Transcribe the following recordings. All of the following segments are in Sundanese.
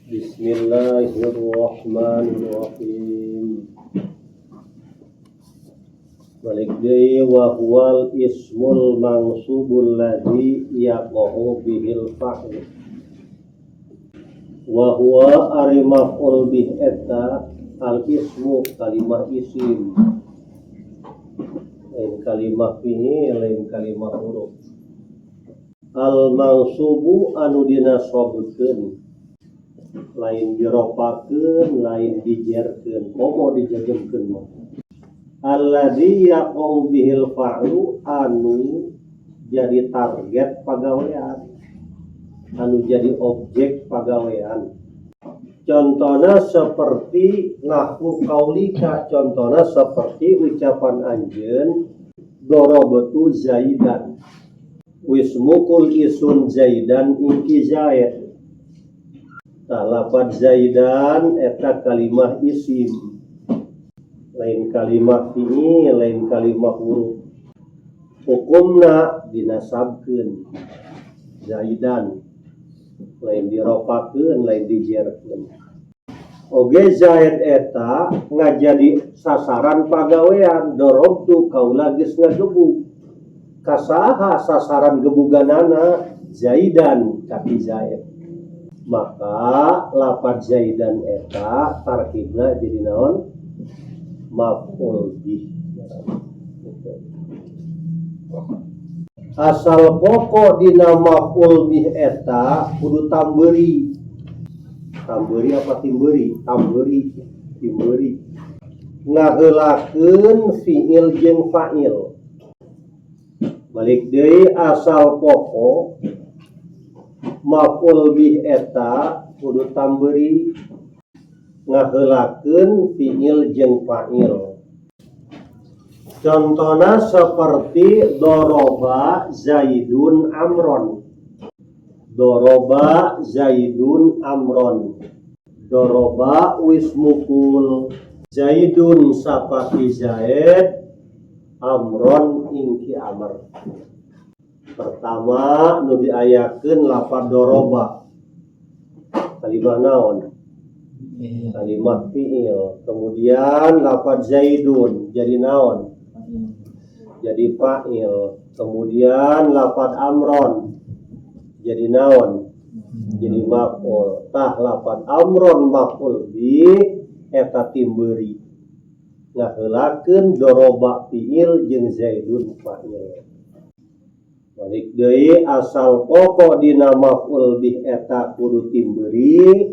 Bismillahirrahmanirrahim. Balik deui, wa huwal ismul mansubul ladzi yaqa'u bihil fa'il. Wa huwa, ari maf'ul bih eta, al ismu, kalimah isim, lain kalimah fi'il, lain kalimah huruf, al mansubu, anu dinasobkeun, lain dirofakeun, lain dijerkeun, komo dijajemkeun mah. Alladzi yaqa'u bihil fa'lu, anu jadi target pagawean, anu jadi objek pagawean. Contohnya seperti nahwu qaulika, contohnya seperti ucapan anjeun, darabtu zaidan, wis mukul isun, zaidan ing ki zaid. Tah, lapad zaidan eta kalimah isim, lain kalimah fi'il, lain kalimah huruf. Hukumna dinasabkeun zaidan, lain dirofakeun, lain dijerkeun. Oge zaid eta ngajadi sasaran pagawean. Darabtu, kaula geus ngagebug. Ka saha sasaran gebuganana? Zaidan, ka ki zaid. Maka lapad zaidan eta tarkibna jadi naon? Maf'ul bih gitu. Asal pokok dina maf'ul bih eta kudu tamberi. Tamberi apa timberi? Tamberi, timberi, ngaheulakeun fi'il jeung fa'il. Balik deui, asal pokok maf'ul bih eta kudu tamberi, ngaheulakeun fi'il jeung fa'il. Contohnya seperti doroba zaidun amron. Doroba zaidun amron, doroba, wis mukul, zaidun, sapa ki zaid, amron, ing ki amr. Pertama nu diayakeun lapad doroba, kalimah naon? Kalimah fi'il. Kemudian lapad zaidun jadi naon? Jadi fa'il. Kemudian lapad amron jadi naon? Jadi maf'ul. Tah, lapad amron maf'ul bih eta timberi, ngaheulakeun doroba fi'il jeung zaidun fa'il. Balik deui, asal pokok dina maf'ul bih eta kudu timberi,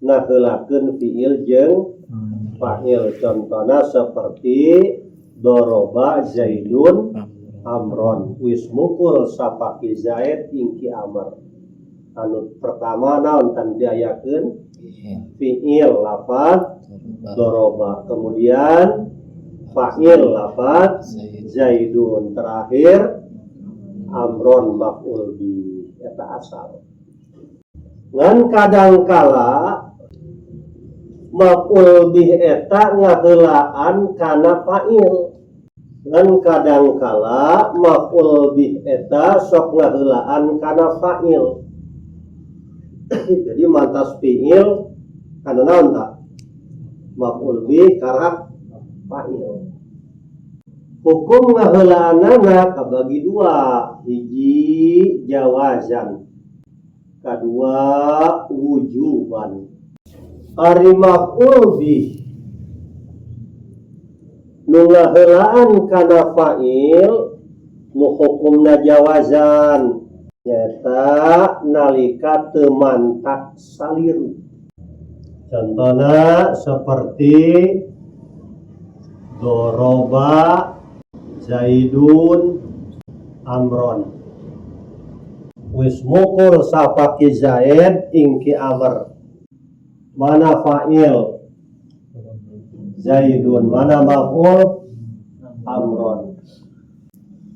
ngaheulakeun fi'il jeung fa'il. Contohna seperti doroba zaidun amron, wis mukul sapa ki zaid ing ki amr. Anu pertama naon tan diayakeun? Fi'il lafaz doroba, kemudian fa'il lafaz zaidun, terakhir amron maf'ul bih. Eta asal. Ngan kadangkala maf'ul bih eta ngaheulaan kana fa'il. Ngan kadangkala maf'ul bih eta sok ngaheulaan kana fa'il. Jadi mantas fi'il kana naon tah? Maf'ul bih karak fa'il. Hukum ngaheulaanana kabagi dua: hiji jawazan, kedua wujuban. Ari maf'ul bih nu ngaheulaan kana fa'il, nu hukumna jawazan nyata nalika teu mantak saliru. Contohna seperti doroba Zaidun Amron, wis mukul sapa ki Zaid ing ki Amr. Mana fa'il? Zaidun. Mana maf'ul? Amron.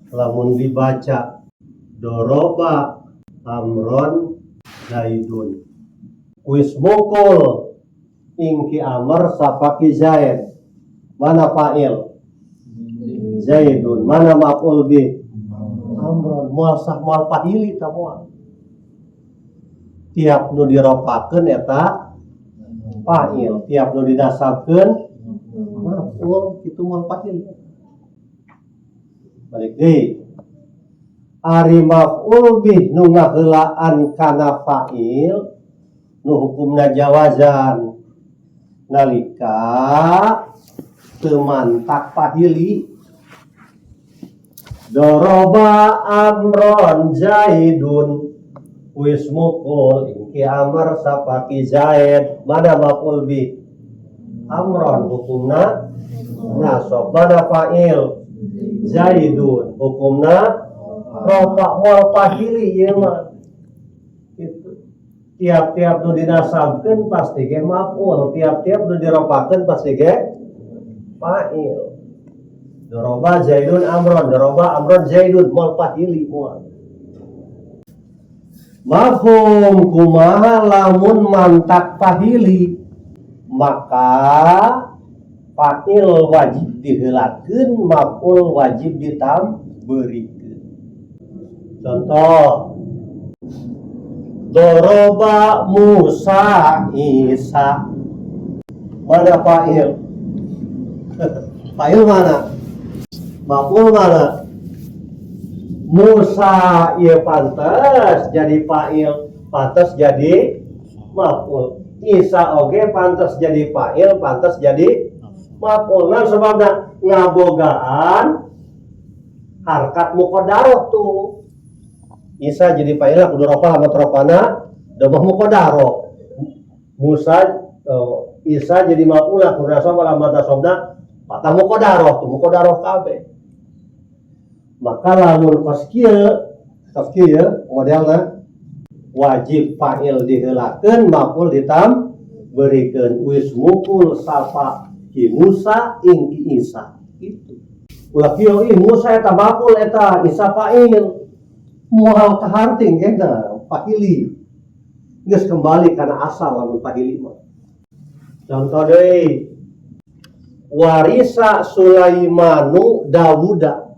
Lamun dibaca doroba Amron Zaidun, wis mukul ing ki Amr sapa ki Zaid. Mana fa'il? Zaidun. Mana maf'ul bih? Amron. Moal sah, moal pahili ta, moal. Tiap nu dirofakeun eta Fa'il, tiap nu dinasabkeun maf'ul, kitu moal fa'il. Balik deui, ari maf'ul bih nu ngaheulaan kana fa'il nu hukumna jawazan nalika teu mantak fahili. Doroba Amron Zaidun, wis mukul ing ki Amr sapa ki Zaid. Mana maf'ul bih? Amron, hukumna nasab. Mana fa'il? Zaidun, hukumna rofa, moal fahili ieu mah. Gitu. Tiap-tiap nu dinasabkeun pasti ge maf'ul, tiap-tiap nu dirofakeun pasti ge fa'il. Doroba Zaidun Amron, doroba Amron Zaidun, moal fahili, moal. Mafhum kumaha lamun mantak fahili? Maka fa'il wajib diheulakeun, maf'ul wajib ditamberikeun. Contoh, doroba Musa Isa. Mana fa'il? Fa'il mana? Maf'ul mana? Musa ieu pantes jadi fa'il, pantes jadi maf'ul. Isa oge pantes jadi fa'il, pantes jadi maf'ul. Nah, sebabna ngabogaan harkat muqaddaroh tuh. Isa jadi fa'il kudu rofa, alamat rofana domah muqaddaroh. Musa, Isa jadi maf'ul kudu nasab, alamat nasabna fathah muqaddaroh tuh, muqaddaroh kabeh. Maka lamun kos kieu, kos kieu modelna, wajib fa'il diheulakeun, maf'ul ditamberikeun. Wis mukul sapa ki Musa ing ki Isa gitu. Ulah kieu, ih, Musa eta maf'ul, eta Isa fa'il, moal kaharti kena fahili. Geus kembali kana asal lamun fahili mah. Contoh deui, warisa Sulaimanu Dawuda,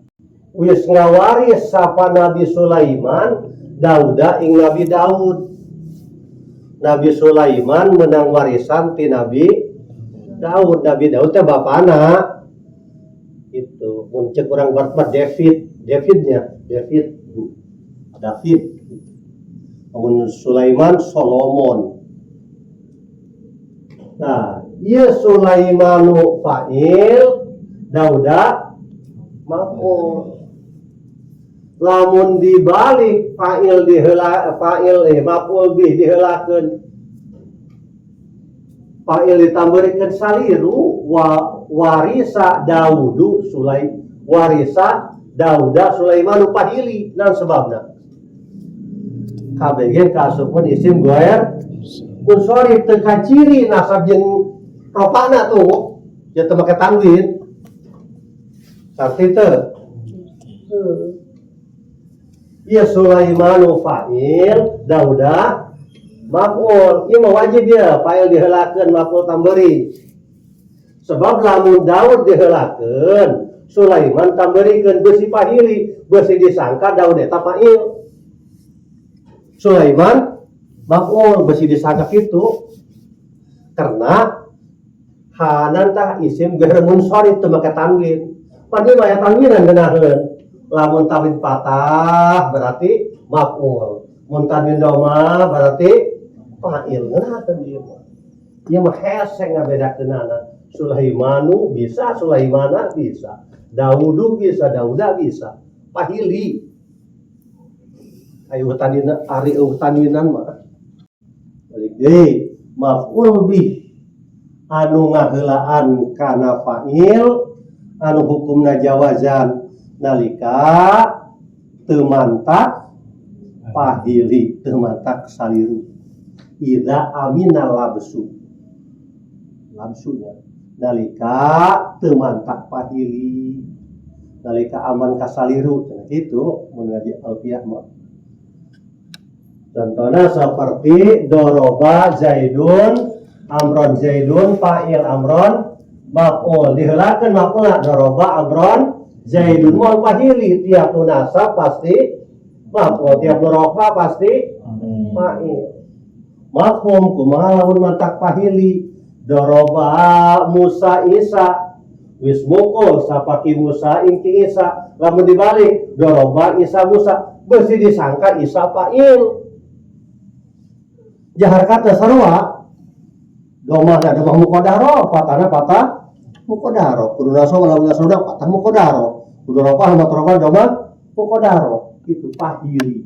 wis ngawaris sapa Nabi Sulaiman Dauda ing Nabi Daud. Nabi Sulaiman menang warisan ti Nabi Daud. Nabi Daud teh bapana itu, mun cek urang barat mah David, Davidnya David, David. Namun Sulaiman Solomon. Nah, ieu Sulaimanu fa'il, Dauda maf'ul. Lamun dibalik, fa'il diheula, fa'il, maf'ul bih diheulakeun, fa'il ditamberikeun, saliru. Warisa Daudu Sulai, warisa Dauda Sulaimanu fahili. Naon sebabna? KBG kaasupkeun isim goer munsharif, teu kaciri nasab jeung rofana tuh ya, teu make tanwin. Arti teu? Iya, Sulaimanu fa'il, Dauda maf'ul. Ieu mah wajib ya, fa'il diheulakeun, maf'ul tamberi. Sebab lamun Daud diheulakeun, Sulaiman tamberikeun, besi fahili, besi disangka Daud eta fa'il. Sulaiman maf'ul, besi disangka kitu. Karena hanan tah isim ghair munsharif, teu make tanwin. Padahal mah aya tanwinan geunaheun. Lamun tanwin patah berarti maf'ul. Mun tanwin doma berarti fa'il. Ngeunaheun ieu mah. Ieu mah hese ngabedakeunana. Sulaimanu bisa, Sulaimana bisa. Daudu bisa, Dauda bisa. Fahili. Ayo tanwin, ari eueuh tanwinan mah. Balik deui, maf'ul bih anu ngaheulaan kana fa'il anu hukumna jawazan nalika teu mantak fahili, teu mantak saliru. Idza amina labsu, labsunya nalika teu mantak fahili, nalika aman kasaliru cenah kitu mun ngaji alfiah mah. Contohnya seperti doroba Zaidun Amron. Zaidun fa'il, Amron maf'ul. Diheulakeun maf'ulna, doroba Amron Zaidun, moal fahili. Tiap nu nasab pasti maf'ul, tiap nu rofa pasti fa'il. Mafhum kumaha lamun mantak fahili? Doroba Musa Isa, wis mukul sapa ki Musa ing ki Isa. Lamun dibalik doroba Isa Musa, besi disangka Isa fa'il. Jahar kata sarua domah da domah muqaddaro, fathahna fathah muqaddaro, kudu nasab lamun nasab fathah muqaddaro, kudu rofah lamun rofah domah muqaddaro. Itu pahili.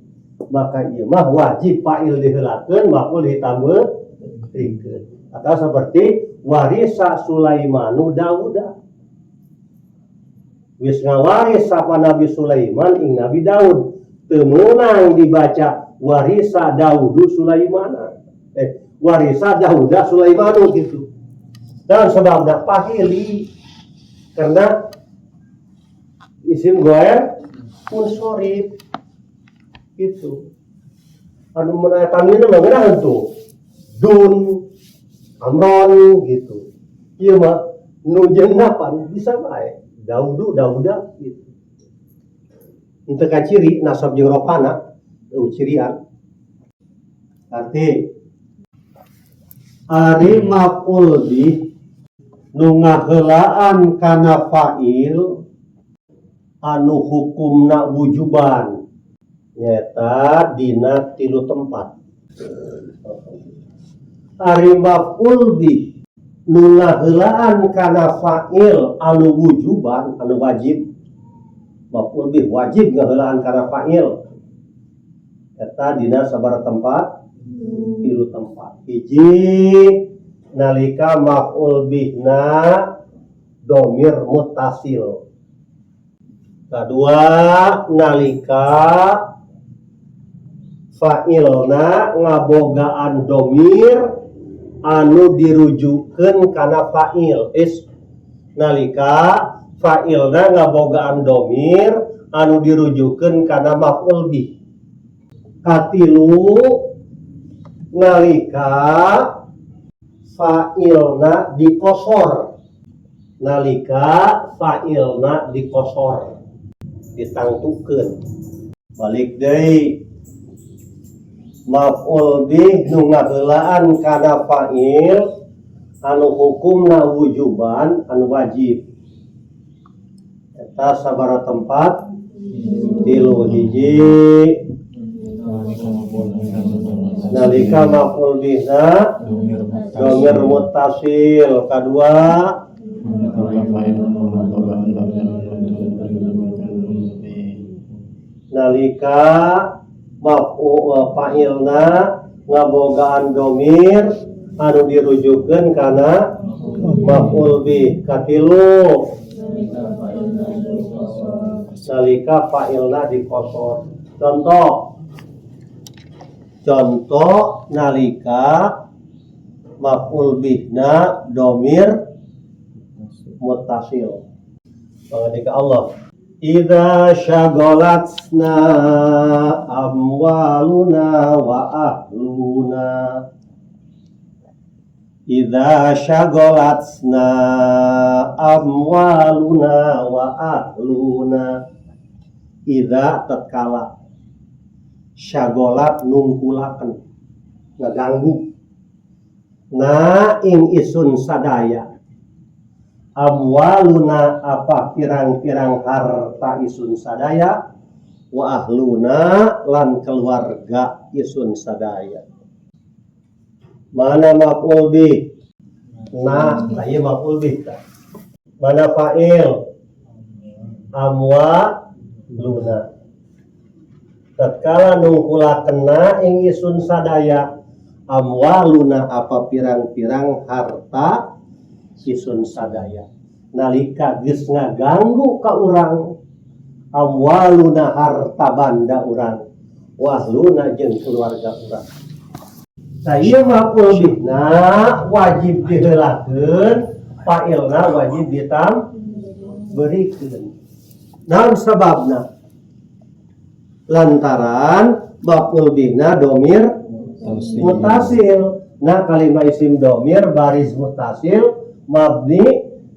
Maka ieu mah wajib fa'il diheulakeun, maf'ul ditambahkeun. Atau seperti warisa Sulaimanu Dauda, wis ngawaris sapa Nabi Sulaiman ing Nabi Daud. Teu meunang dibaca warisa Daudu Sulaimana, warisa Dauda Sulaimanu gitu. Dan sebabnya pahili, karena isim goer munsorif gitu. Anu mun aya tanwin mah ngeunah tuh dun amron gitu. Ieu mah nu jeung bisa bae Daudu Dauda gitu. Henteu kaciri nasab jeung rofahna, euweuh cirian. Arti ari maf'ul bih nu ngaheulaan kana fa'il anu hukumna wujuban nyaeta dina tilu tempat. Ari maf'ul bih nu ngaheulaan kana fa'il anu wujuban, anu wajib, maf'ul bih wajib ngaheulaan kana fa'il eta dina sabaraha tempat? Tilu tempat. Hiji, nalika maf'ul bihna domir muttasil. Kedua, nalika fa'ilna ngabogaan domir anu dirujukkeun kana fa'il is nalika fa'ilna ngabogaan domir anu dirujukkeun kana maf'ul bih. Katilu, nalika fa'ilna dikosor, nalika fa'ilna dikosor, ditangtukeun. Balik deui, maf'ul bih nu ngaheulaan kana fa'il anu hukumna wujuban, anu wajib, eta sabaraha tempat? Tilu. Hiji, nalika maf'ul bihna domir muttasil. Kadua, nalika maf'ul fa'ilna ngabogaan domir anu dirujukkeun kana maf'ul bih. Katilu, nalika fa'ilna dikosor. Contoh, contoh nalika maf'ul bihna domir muttasil. Pangandika Allah, Idza syaghalatna amwaluna wa ahluna. Idza syaghalatna amwaluna wa ahluna. Idza tatkala, syagolat nungkulaken, ngaganggu, na ing isun sadaya, amwaluna apa pirang-pirang harta isun sadaya, wa ahluna lan keluarga isun sadaya. Mana maf'ul bih? Na, ieu maf'ul bih tah. Mana fa'il? Amwaluna. Tatkala nungkulakenna ing isun sadaya, amwaluna apa pirang-pirang harta isun sadaya, nalika geus ngaganggu ka urang, amwaluna harta banda urang, wa ahluna jeung keluarga urang. Saya maf'ul bihna wajib diheulakeun, fa'ilna wajib ditamberikeun. Naon sababna? Lantaran maf'ul bihna domir mutasil. Nah, kalimat isim domir baris mutasil mabni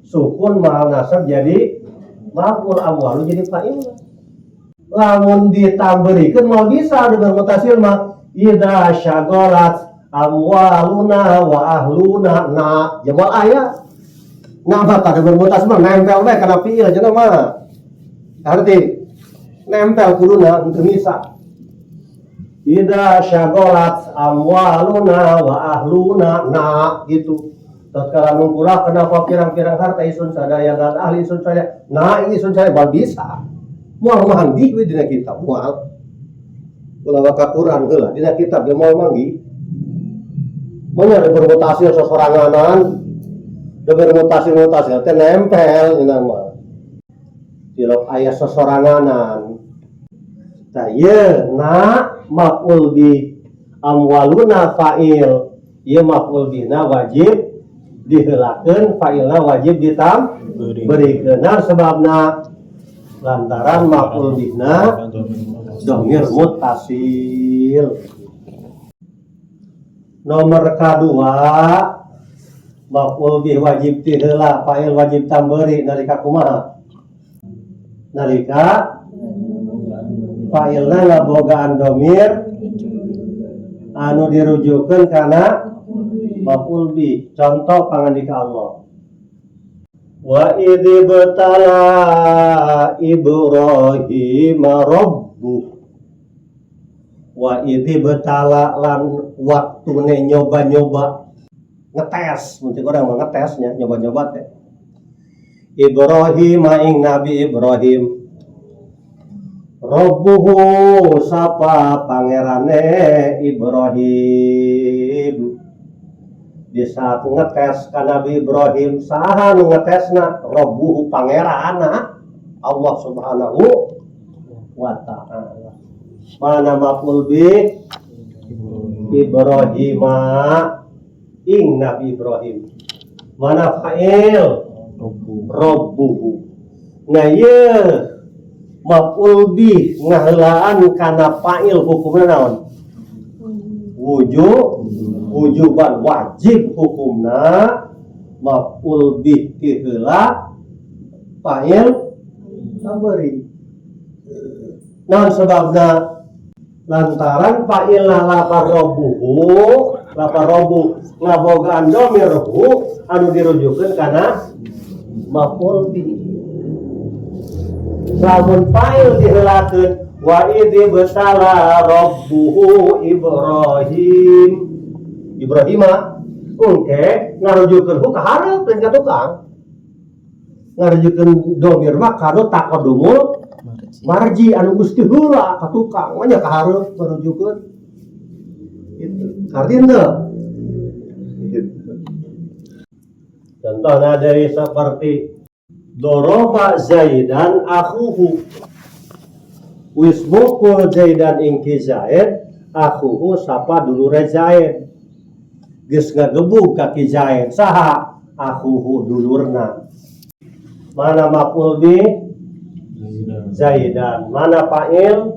sukun mahal nasab jadi maf'ul, amwalu jadi fa'il. Lamun ditamberikeun mau bisa dengan mutasil mah idza syagolat Amwaluna wa ahluna na jamal aya. Nah, mah kada bermutasi mah nempel we kana fiil cenah mah. Arti nempel kuduna henteu bisa. Idza syaghalat amwaluna wa ahluna na gitu. Tatkala nungkulah kenapa pirang-pirang harta isun sadaya dan ahli isun sadaya na isun sadaya bal bisa. Moal manggih we dina kitab moal. Ulah ka Quran heula dina kitab ge moal manggih. Manya bermutasi sosoranganan, bermutasi-mutasi teh nempel dina mah. Tilok aya sosoranganan. Tah ieu na maf'ul bih, amwaluna fa'il. Ieu maf'ul bihna wajib diheulakeun, fa'ilna wajib ditamberikeun. Nah, sebabna lantaran maf'ul bihna domir muttasil. Nomor kedua, maf'ul bih wajib ti heula, fa'il wajib tamberi nalika kumaha? Nalika fa'ilna ngabogaan domir anu dirujukkeun kana maf'ul bih. Contoh pangandika Allah, wa idzibtala Ibrahim rabbuh. Wa idzibtala lan waktune nyoba-nyoba, ngetes, mungkin orang mau ngetesnya nyoba-nyoba teh, Ibrahim ing Nabi Ibrahim, Rabbuhu sapa pangerane Ibrahim. Di saat ngetes ka Nabi Ibrahim, saha nu ngetesna? Rabbuhu pangerana, Allah Subhanahu wa Ta'ala. Mana maf'ul bih? Ibrahim ing Nabi Ibrahim. Mana fa'il? Rabbuhu. Nah, ieu maf'ul bih ngaheulaan kana fa'il hukumna naon? Wujub, wujuban, wajib hukumna maf'ul bih ti heula, fa'il tamberi. Naon sebabna? Lantaran fa'il lapar rabbuhu, lapar rabbu ngabogaan domir hu anu dirujukkeun kana maf'ul bih. Lamun fa'il diheulakeun, wa idzibtala rabbuhu Ibrahim, Ibrahima, engke ngarujukeun hu ka hareup, lain ka tukang. Ngarujukeun domir mah kanu taqaddumul marji, anu geus ti heula ka tukang mah nya ka hareup ngarujukeun gitu. Artinya gitu. Contohnya dari seperti doroba Zaidan akhuhu, wis mukul Zaidan ing ki Zaid, akhuhu sapa dulure Zaid. Geus ngagebug ka ki Zaid saha? Akhuhu dulurna. Mana maf'ul bih? Zaidan. Mana fa'il?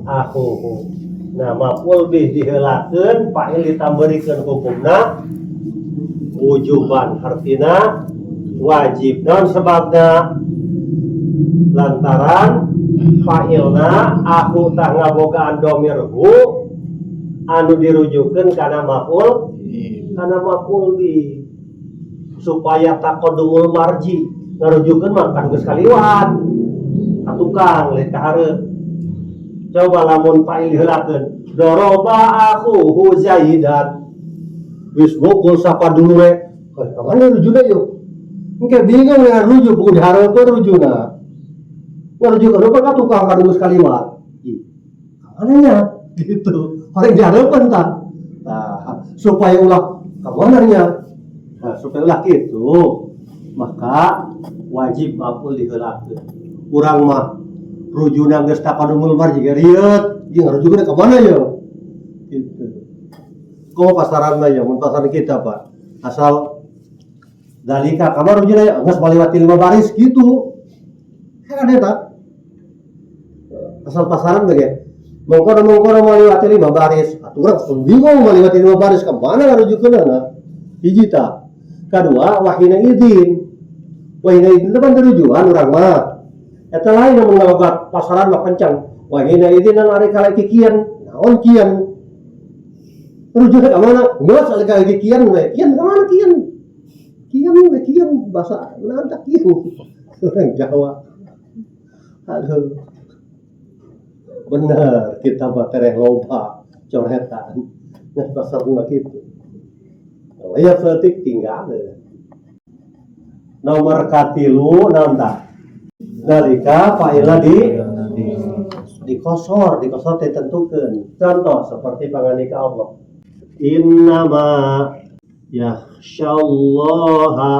Akhuhu. Nah, maf'ul bih diheulakeun, fa'il ditamberikeun, hukumna wujuban, artina wajib. Naon sebabna? Lantaran fa'ilna akhu tah ngabogaan domir hu anu dirujukeun kana maf'ul bih, supaya taqaddumul marji, ngarujukeun mah kan geus kaliwat ka tukang, lain ka hareup. Coba lamun fa'il diheulakeun, doroba akhuhu Zaidan, wis mukul sapa dulure. Ka mana rujuna yuk? Engke bingung dengan rujuk, buku dihareupeun rujuna. Ngarujuk ka ka tukang kan geus kaliwat. Ih, ka mana nya? Gitu. Orang dihareupeun tah. Nah, supaya ulah ka mana nya? Nah, supaya ulah gitu, maka wajib maf'ul diheulakeun. Urang mah rujuna geus taqaddumul marji rieut, ieu ngarujukna ka mana ya? Gitu. Kok pasaran mah ya, mun pasaran kita, Pak. Asal dalika kamar rujuna ya geus maliwati lima baris gitu. Kan ada tak? Asal pasaran bage. Mongkono mongkono maliwati lima baris. Atuh urang bingung maliwati lima baris ka mana ngarujukeunana. Hiji tah. Kadua, wahina idin. Wahina idin itu kan rujukan urang mah. Eta lain yang ngalogat pasaran mah kencang. Wahina idin nang ari kala kikian. Naon kian? Rujuk ka mana? Geus lagi kian we. Kian ka mana kian? Kian we kian bahasa naon tak kian. Orang Jawa. Aduh. Bener kita mah tereh loba coretan. Nah, pasar mah kitu. Ya saeutik tinggal. Nomor katilu naon tah? Nalika faila di qosor, di qosor ditentukan. Contoh seperti pangandika Allah. Innama yakhsyallaha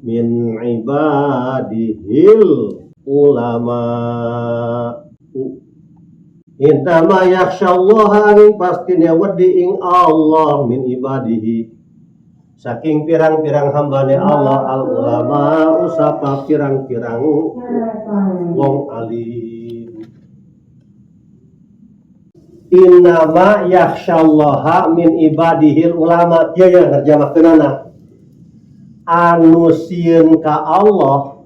min ibadihil ulama. Innama yakhsyallaha ing pastine wedi ing Allah min ibadihi saking pirang-pirang hambane Allah al ulama usapa pirang-pirang wong alim. Innama yakhsyallaha min ibadihil ulama, kieu ya nerjemahkeunana, anu sieun ka Allah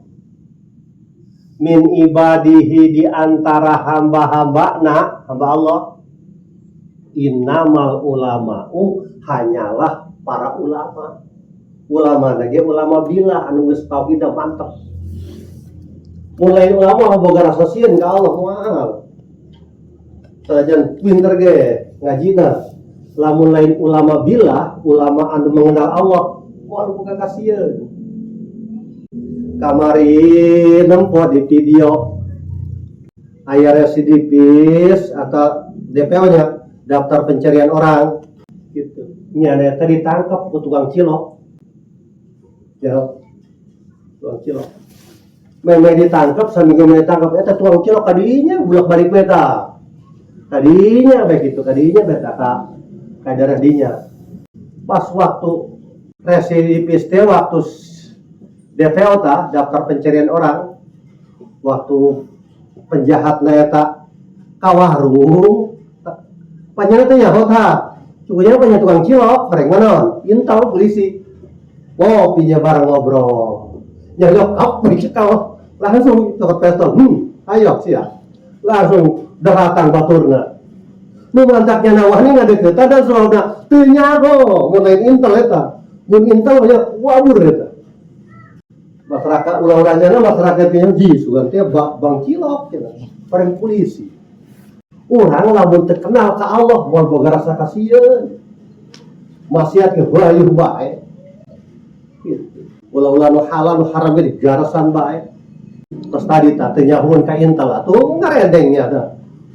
min ibadihi di antara hamba-hambana, hamba Allah, innamal ulama'u hanyalah para ulama. Ulama lagi ulama bila anu geus tauhid mantep. Mulai ulama boga rasa sieun ka Allah moal. Sanajan pinter ge ngajina, lamun lain ulama bila, ulama anu mengenal Allah, moal boga kasieun. Kamari nempo di video aya residivis atau DPO nya, daftar pencarian orang gitu nya, eta ditangkap ku tukang cilok ya, tukang cilok memang ditangkap. Sambil ditangkap eta tukang cilok kadinya bulak balik beta kadinya baik gitu, kadinya beta ka daerah dinya. Pas waktu residivis teh, waktu DPO tah, daftar pencarian orang, waktu penjahat eta ka warung panjang teh nyaho tah cukunya punya tukang cilok reng mana intel polisi, oh punya barang ngobrol ya kap kau langsung cokot pistol, ayo siap, langsung deratan baturna nu mantaknya nawani ngadeukeutan dan soalna teu nyaho mun lain intel eta, mun intel ya wabur eta masyarakat ulah-ulahnya, masyarakat nya ji sugan teh bang cilok gitu paling polisi. Urang lamun teu kenal ka Allah moal boga rasa kasieun, maksiat ge bayuh bae gitu. Ulah-ulah nu halal nu haram ge digarasan bae. Terus tadi tah teu nyahueun ka intel atuh ngaredengnya tah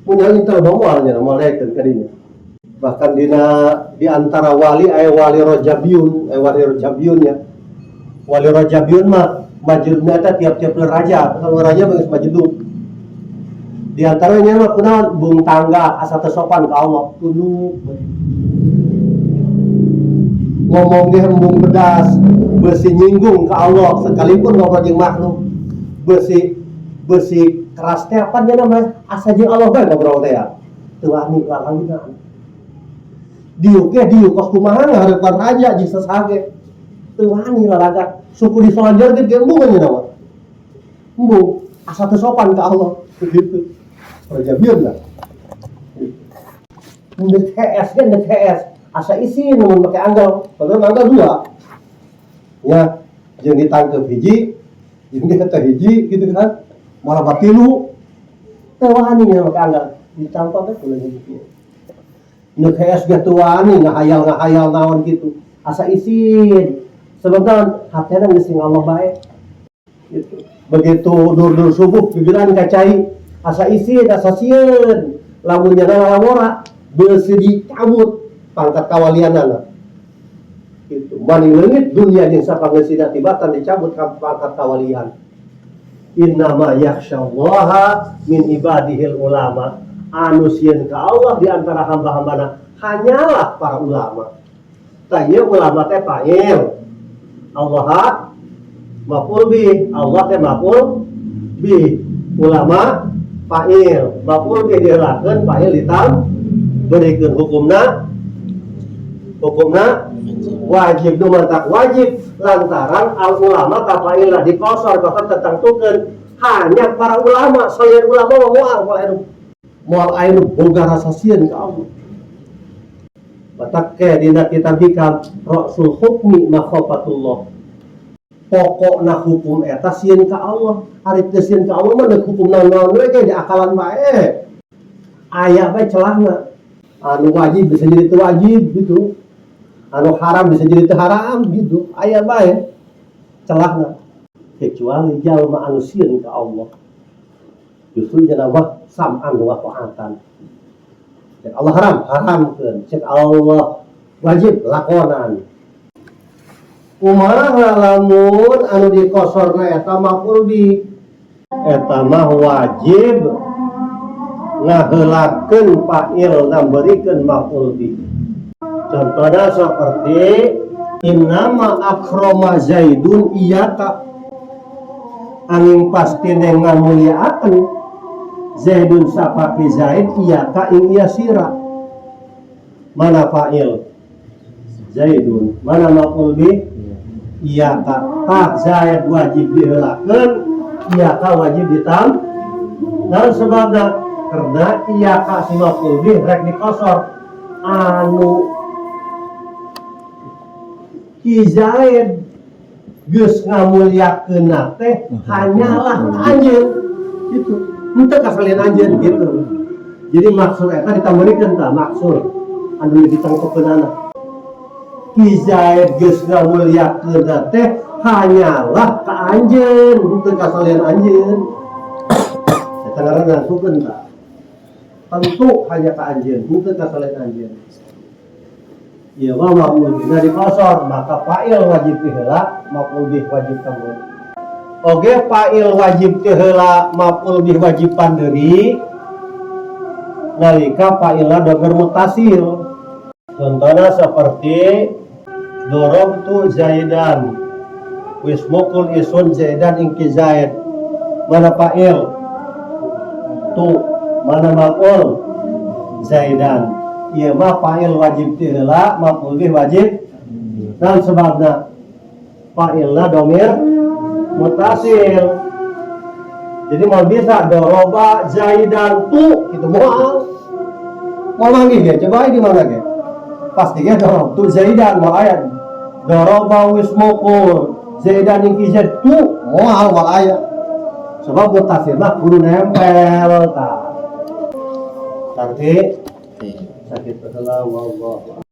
punya intel moal nya moal daekeun ka dinya. Bahkan dina di antara wali aya wali rojabiun, aya wali rojabiun ya. Wali rojabiun mah majdubna eta tiap-tiap raja, kalau raja geus majdub. Di antaranya mah kunaon bung tangga asa teu sopan ka Allah, tunduk. Ngomong ge embung pedas, besi nyinggung ke Allah sekalipun ngobrol jeung makhluk. Besi besi keras teh apa dia namanya? Asa jeung Allah bae ngobrol teh ya. Teu wani lalangna. Diuk ge diuk kos kumaha ngahareupan raja jeung sasage. Teu wani lalaga suku di Solanjar ge embung nya nama. Embung asa teu sopan ka Allah begitu. Raja bieu lah. Ndek HS kan, ndek HS asa isin mun make anggal, padahal anggal dua. Ya, jeung ditangkep hiji, jeung dia teh hiji gitu kan. Malah batilu. Teu wani nya make anggal, ditangkep teh ulah gitu. Nu HS ge teu wani ngahayal-ngahayal naon gitu. Asa isin. Sebab hatena geus Allah bae. Gitu. Begitu dur-dur subuh pipiran ka cai asa isin, asa sieun. Lamun nyana lalawora beusi dicabut pangkat kawalianana. Gitu. Mani leungit dunia jeung sapangeusina tibatan dicabut pangkat kawalian. Innama yakhsyallaha min ibadihil ulama. Anu sieun ka Allah di antara hamba-hambana hanyalah para ulama. Tah ieu ulama teh fa'il. Allah maf'ul bih, Allah teh maf'ul bih. Ulama fa'il, maf'ul bih diheulakeun, fa'il ditam berikeun hukumna, hukumna wajib. Nu mantak wajib lantaran al ulama ta fa'il di qosor, qosor tetangtukeun hanya para ulama, selain ulama mah moal moal anu moal aya nu boga rasa sieun ka Allah. Matak ke dina kitab Hikam, ra'sul hukmi makhafatullah, pokokna hukum eta sieun ka Allah. Ari teu sieun ka Allah mah, deuk hukum naon-naon we ge diakalan bae, aya bae celahna. Anu wajib bisa jadi teu wajib gitu, anu haram bisa jadi teu haram gitu, aya bae celahna. Kecuali jalma anu sieun ka Allah, justru mah sam'an wa ta'atan. Cek Allah haram, haramkeun. Cek Allah wajib, lakonan. Kumaha lamun anu dikosorna eta maf'ul bih? Eta mah wajib ngaheulakeun fa'il, namberikeun maf'ul bih. Contohnya seperti innama akroma Zaidun iyaka, angin pasti ngamuliaakeun Zaidun sapaki Zaid, iyaka ing iya sira. Mana fa'il? Zaidun. Mana maf'ul bih? Iyaka. Tah, Zaid wajib diheulakeun, iyaka wajib ditam. Dan sebabna karena iyaka si maf'ul bih rek dikosor, anu Ki Zaid geus ngamuliakeun teh hanyalah anjeun gitu, henteu ka salian anjeun gitu. Jadi maksud eta ditambarikeun. Tah, maksud anu ditangtokeunana Ki Zaid geus ngamuliakeun teh hanyalah ka anjeun, henteu ka salian anjeun. Eta ngaranna nangtukeun. Tah, tentu hanya ka anjeun, henteu ka salian anjeun. Ieu mah maf'ul bihna dikosor, maka fa'il wajib ti heula, maf'ul bih wajib kambon. Oge fa'il wajib ti heula, maf'ul bih wajib pandeuri nalika fa'ilna domir mutasil. Contohnya seperti dorobtu Zaidan, wis mukul isun Zaidan ing Ki Zaid. Mana fa'il? Tu. Mana maf'ul? Zaidan. Ieu mah fa'il wajib ti heula, maf'ul bih wajib. Dan sebabna fa'ilna domir mutasil. Jadi mau bisa doroba Zaidan tu itu moal mau manggih ge, coba di mana ge, pasti ge dorob tu Zaidan. Mau aya doroba wis mukul Zaidan ing Ki Zaid tu, moal, moal aya, sebab mutasil mah kudu nempel. Tah, nanti sakit. Wallahu.